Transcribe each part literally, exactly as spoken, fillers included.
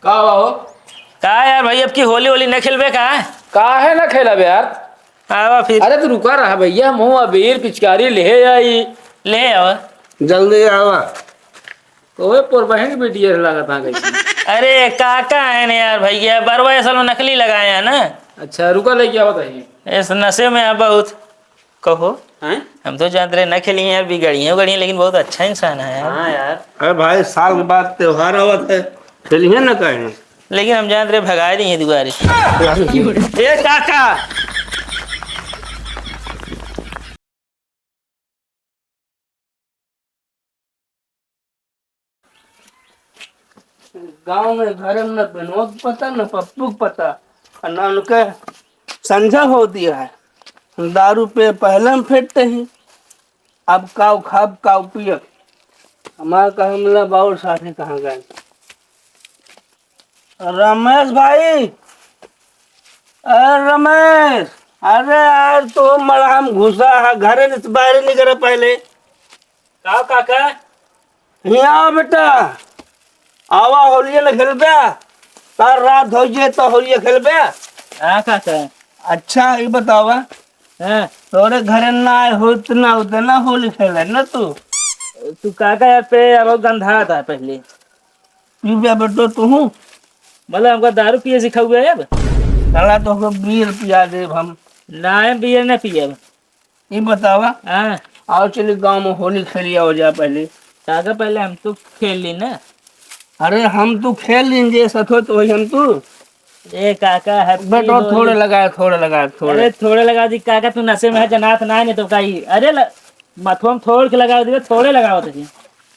का बा हो? का यार भाई, अब की होली, होली न खेलबे का? काहे न खेलब यार? आवा फिर। अरे तू रुका रहा भैया, हम अबीर पिचकारी ले आई। ले आवा। जल्दी आवा। ओए पोर बहन की बेटी ऐसे लागत आ गई। अरे काका है ना यार भैया, बरवा असल में नकली लगाए हैं ना। अच्छा रुका, लेके आओ तही। इस नशे में है बहुत। कहो। हैं? हम तो जानत रहे ना खेली हैं यार, बिगड़ी हैं, उगड़ी हैं, लेकिन बहुत अच्छा इंसान है यार। हाँ यार। अरे भाई, साल के बाद त्योहार आवत है, खेली है ना कहीं। लेकिन हम जानत रहे भगाए दी हैं दुआरे। ए काका। गाँव में घर में न बेनवा के पता, न पप्पू के पता, और न उनके संझा हो दिया है। दारू पे पहले हम फेंकते ही, अब काऊ खाब, काऊ पियब। हमार कहे मिला बाउर साथी कहाँ गए? रमेश भाई, अरे रमेश, अरे यार, तू मड़हा में घुसा है, घरे से बाहर निकल पहले। का काका? हियाँ आओ बेटा, आवा होलिया न खेलबे, तार रात हो जे तो होलिया खेलबे। हाँ काका। अच्छा, ये बतावा, हाँ। तोरे घरे ना आए होत ना होते ना होली खेले ना तू। तू काका यार पे अब गंधा था पहले। पी बे बेटो तू हूँ। मतलब हमका दारू पिए सिखाउबे अब? साला तोहके बीयर पिया देब हम। ना, हम बीयर ना पियब। ई बतावा। हाँ। आओ चली गाँव में होली खेली आओ जा पहले। काका पहले हम तो खेल ली ना। अरे हम तू खेल लीन जे सत हो तो वही हम तू। ए काका, happy बेटो होली। थोड़े लगाए, थोड़े लगाए, थोड़े। अरे थोड़े लगा दी काका, तू नशे में है, जनात ना है, नहीं तो का ही। अरे ल-, मथुआ में थोड़ के लगा दिए, थोड़े लगावत है।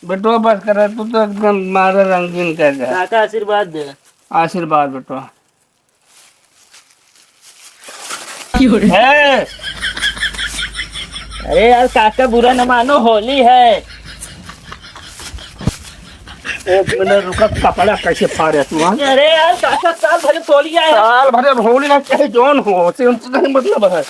बेटो बस कर, तू तो एकदम मारे रंगीन कर दे। काका आशीर्वाद दे। आशीर्वाद बेटो। क्यों रे? ए! अरे यार काका, बुरा न मानो, होली है। एक मिनट रुका, कपड़ा कैसे फाड़े तू, हाँ? अरे यार काका, साल भर होली आया। साल भर अब होली ना, चाहे जौन हो, से उनसे नहीं मतलब है।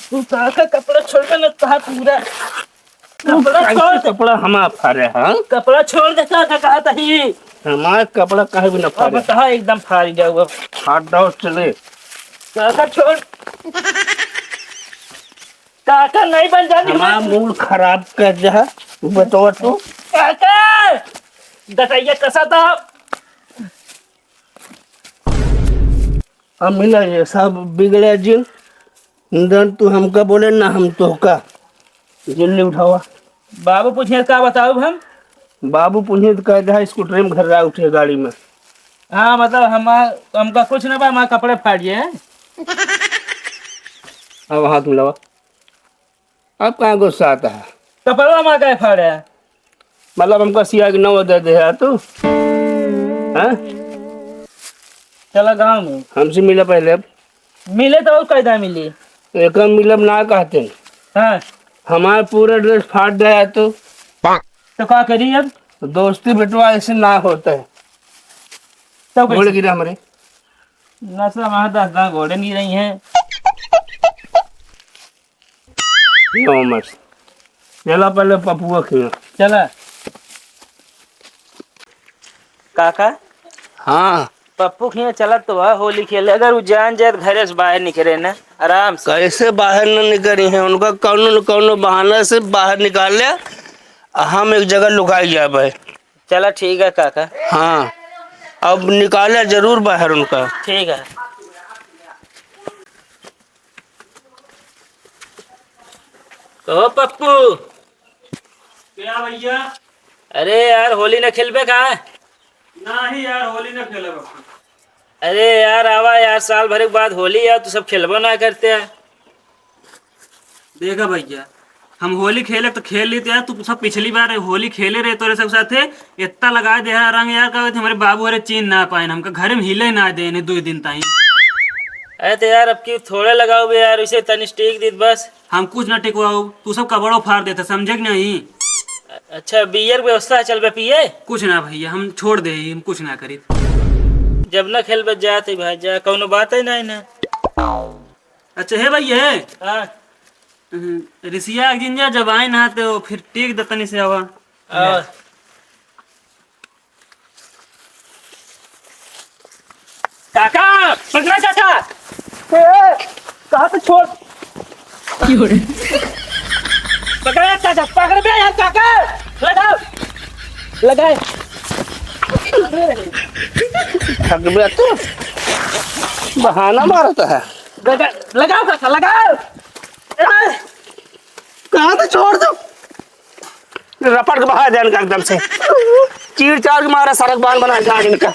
तू काका कपड़ा छोड़ के ना, कहा पूरा तू कपड़ा कैसे छोड़। कपड़ा हमार फाड़े, हाँ? कपड़ा छोड़ दे, का, का कहत ही? हमार कपड़ा काहे भी न अब फाड़े? कहा एकदम फाड़ जाऊ अब। फाड़ दो, चले। काका छोड़। काका नहीं बन जाती हमार हमार। Mood खराब कर दे है, तू बताओ तू। काका! गटैया कसा था। अब मिला ये सब बिगड़े जिन, न तू हमका बोले, ना हम तोहका। जल्दी उठावा। बाबू पूछे का बताउब हम? बाबू पूछे तो कह दे, स्कूटर में घर रहा उठे गाड़ी में। हाँ, मतलब हम, हमका कुछ ना बा, हमार कपड़े फाड़ गए हैं। अब हाथ मिलावा। अब कहाँ गुस्सा आता है? कपड़वा मा काहे फाड़े है? मतलब हमका सिया के नवा दे दे है तू? हाँ? चला गाँव में। हमसे मिला पहले अब। मिले तो और कायदा मिली। एक मिलब ना कहते। हाँ। हमार पूरा dress फाड़ दे है तू। तो का करी अब? दोस्ती बेटवा ऐसे ना होता है। तब गोड़ कैसे? गिरा हमरे। नशा में दस दांत गोड़े नहीं रही हैं। नो मत। चला पहले पपुआ खिया। चला। काका? हाँ। पप्पू खिया चलत तो बा होली खेले, अगर उ जान जाए तो घरे से बाहर निकले ना, आराम से। कैसे बाहर न निकली हैं? उनका कौनो न कौनो बहाना से बाहर निकाल ले, आ हम एक जगह लुकाई जाए भाई। चला ठीक है काका। हाँ, अब निकाले जरूर बाहर उनका। ठीक है। कहो पप्पू। क्या भैया? अरे यार, होली न खेलबे का? नाही यार, होली न खेलब। अरे यार, आवा यार, साल भर के बाद होली है, तू सब खेलबो ना करते हैं। देखा भैया, हम होली खेले तो खेल लेते यार, तू सब पिछली बार होली खेले रहे तोरे सब साथे, इतना लगा दे है रंग यार, कहते हमारे बाबू हरे चीन ना पाए, हमका घर में हिले ना दे दो दिन ताई। अरे तो यार, अब की थोड़े लगाओ बे यार, उसे तनी stick दीत बस। हम कुछ ना टिकवाओ, तू सब कपड़ो फाड़ देता, समझे कि नहीं? अच्छा, बियर के व्यवस्था है, चल बे पिए। कुछ ना भैया, हम छोड़ दे, हम कुछ ना करी। जब ना खेलबे जात है भाई, जा, कौनो बात है ना, ना। अच्छा, हे भैया, हे। हाँ। हम्म, रिसिया एक दिन जा, जब आए ना, तो फिर टीक दतनी से आवा। आवा। काका, पकड़ा चाचा। ए, कहाँ से छोड़? क्यों रे? पकड़ा चाचा, पकड़ बे यार काका। लगाओ। लगाए। थक गया तू। बहाना मारता है। लगा, लगाओ काका, लगाओ। ए, कहाँ से छोड़ दो? रपट के बहा देन का एकदम से। चीर चार के मारा, सड़क बांध बना के आगे निकल।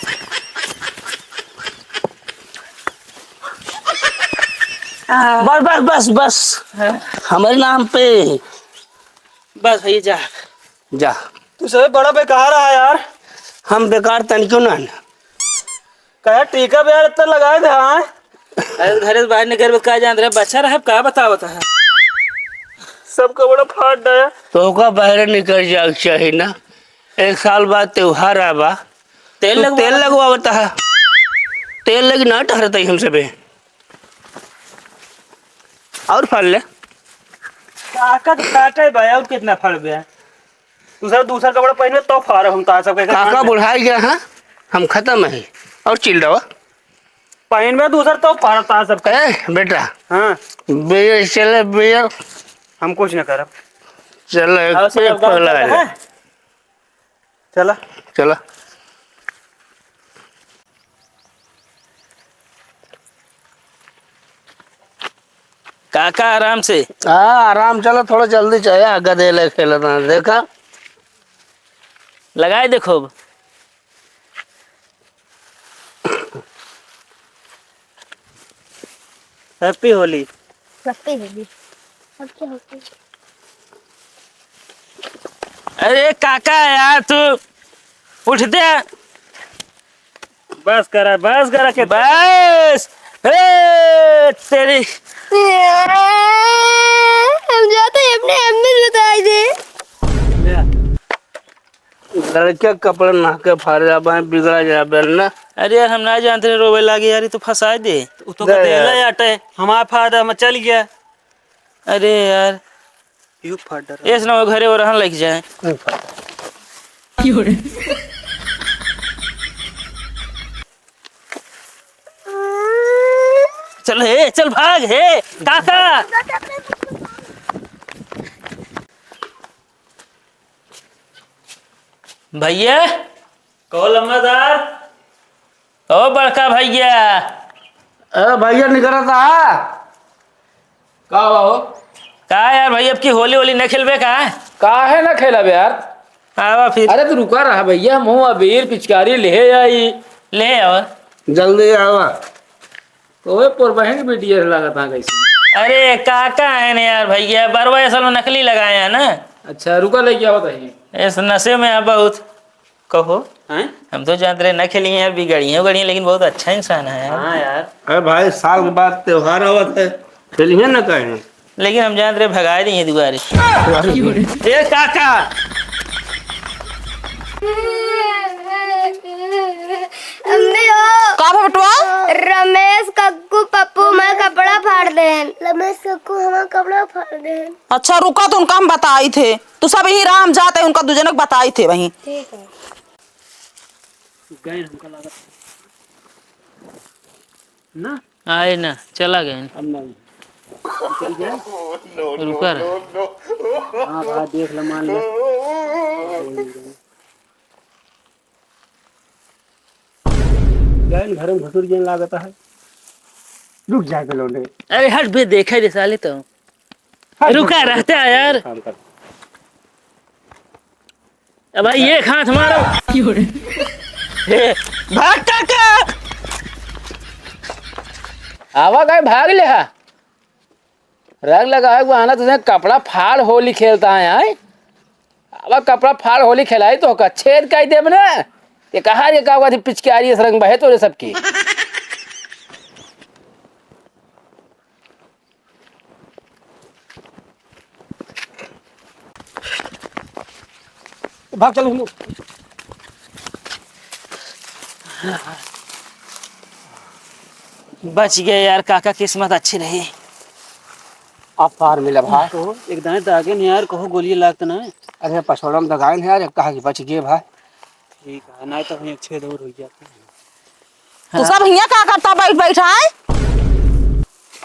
बस, बस, बस, बस। हाँ। हमारे नाम पे। बस भैया, जा। जा। तू सबसे बड़ा बेकार है यार। हम बेकार तनिको ना। काहे टीका बे यार इतना लगाए थे, हाँ? अरे घरे से बाहर निकल के का जानत रहे, बच्चा रहे, का बतावत है? सब कपड़ा फाड़ डाया। तो ओका बाहर निकल जाए के चाही ना। एक साल बाद त्योहार आवा, तेल तो लगवा तेल लगवावत है। तेल लगी ना टहरत है हमसे बे। और फाड़ ले। काका तो काटे बे, और कितना फाड़ बे? दूसरा, दूसरा कपड़ा पहनबे तो फाड़ हम तार सबके। काका बुढ़ाई गया है, हम खत्म है। और चिल रहा। पहनबे दूसर तो फाड़ तार सबके। ए बेटा। हाँ। बे चले बे। हम कुछ ना करब। चल, एक और सब पेग गाँव पगला चलते है। हैं। चला। चला। काका आराम से। हाँ, आराम चला, थोड़ा जल्दी चाहे, आगा दे ले खेलना, देखा। लगाए देखो। Happy होली। Happy होली। Happy होली। अरे काका यार, तू उठते। बस करा, बस करा के बस। ए, तेरी। हम जाते हैं अपने अम्मी से बताई दे। लड़के कपड़ा नहके फाड़ जाबे, बिगड़ा जाबे ना। अरे यार, हम ना जानते रहे रोवे लागे यार, ये तो फंसाए दे। उ तो दे कहते यार। ले आटे, हमारा फायदा में चल गया। अरे यार, यू फाड़ डरा। ऐस ना हो घरे और रहन लग जाए। नहीं फाड़। चल हे, चल भाग हे, काका। भैया। कहो लम्बादार। ओ बड़का भैया। अरे भैया निकलता है। का हुआ हो? का यार भैया, अब की होली होली न खेलबे का? काहे ना खेलब यार? आवा फिर। अरे तू रुका रहा भैया, हम अबीर पिचकारी ले आई। ले आवा। जल्दी आवा। तो ओए पोर बहन के बेटी ऐसे लागत है कैसे? अरे काका है ना यार भैया, बरवा असल में नकली लगाए हैं ना। अच्छा रुका, लेके आओ तही। इस नशे में आप बहुत। कहो। हैं? हम तो जानते रहे ना खेली यार, बिगड़ी है, बिगड़ी है, लेकिन बहुत अच्छा इंसान है यार। हाँ यार। अरे भाई, साल के बाद त्योहार आवत है, खेली है ना कहीं। लेकिन हम जानते रहे भगाए दी है दुआरे। ए काका। अम्मी हो। का भा बेटवा? रमेश कक्कू पप्पू मैं कपड़ा फाड़ देन। रमेश कक्कू हमार कपड़ा फाड़ देन। अच्छा रुका, तो उनका हम बताई थे, तू सब यही राम जाते, उनका दू जनक बताई थे वहीं। ठीक है। गए हमका लागत ना। आए ना, चला गए। अब नहीं। चल गए? रुका रहा। हाँ, भाई, देख ले, मान ले। गए घर में घुसुर गए लागत है। रुक जाए के लौंडे। अरे हट बे, देखे रे साले तो। हट, रुका हट, रहते हैं यार। काम कर। अब भाई, एक हाथ मारो। हे, भाग काका। आवा गए, भाग ले हा। रंग लगावे को आना, तुझे कपड़ा फाड़ होली खेलता है, आए? आवा कपड़ा फाड़ होली खेलाई तो का छेद काई देब ना। ये कहा रे का हुआ थी पिचकारी, इस रंग बहे तोरे सबकी। भाग चल हम लोग। बच गए यार काका, किस्मत अच्छी रही। अब पार मिला भाई। कहो, एक दाएं दागे नहीं यार, कहो गोली लागत ना। अरे पछोड़म दगाइन है यार, कहा कि बच गए भाई। ठीक है, नहीं तो वहीं एक छेद और हो जाता है। तू हाँ। सब हियाँ का करता बैठ बैठ, हैं?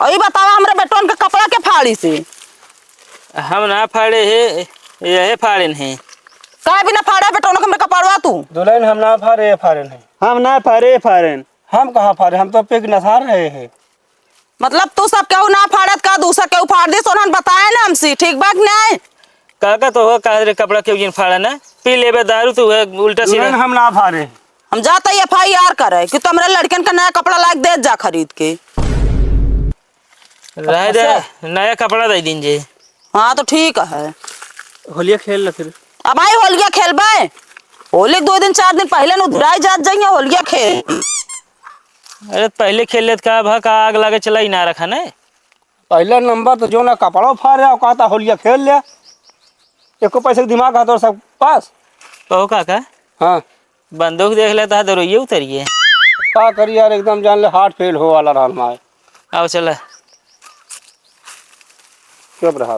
और ई बतावा, हमरे बेटवन के कपड़ा के फाड़ी से? हम ना फाड़े है, यहे फाड़ेन है। काहे बिना फाड़े बेटवन के हमरे कपड़वा तू? दुल्हन, हम ना फाड़े, ये फाड़ेन है। हम ना फाड़े, ये फाड़ेन। हम कहाँ फाड़े, हम तो पी के नशा रहे हैं। मतलब तू सब केहू ना फाड़त का, दूसर केहू फाड़ दिस, उन्हन बताए ना हमसे, ठीक बा कि नहीं? काका तो हो कहा रे, कपड़ा केहू जिन फाड़ा ना, पी लेबे दारू तो वह उल्टा सीधा। दुल्हन, हम ना फाड़े। हम जाता ही एफ आई आर करे कि तू हमरे लड़कन के नया कपड़ा लाइके देत जा खरीद के। रहे दे, अच्छा। नया कपड़ा दे दीन जे। हाँ तो ठीक है। होलिया खेल ला फिर। अब भाई होलिया खेलबे, होली के दो दिन चार दिन पहले नु धुराई जात जाइए होलिया खेल। अरे पहले खेल लेत का भा का आग लागे चला ही ना रखा ने। पहला नंबर तो जो ना कपड़ा फाड़ रहा, कहता होलिया खेल ले। एको पैसे के दिमाग है तोर सब पास? कहो काका। हाँ। बंदूक देख लेता है, दरोइये उतरिए। का करी यार, एकदम जान ले हार्ट फेल हो वाला रहल माए। आओ चला। चुप रहा।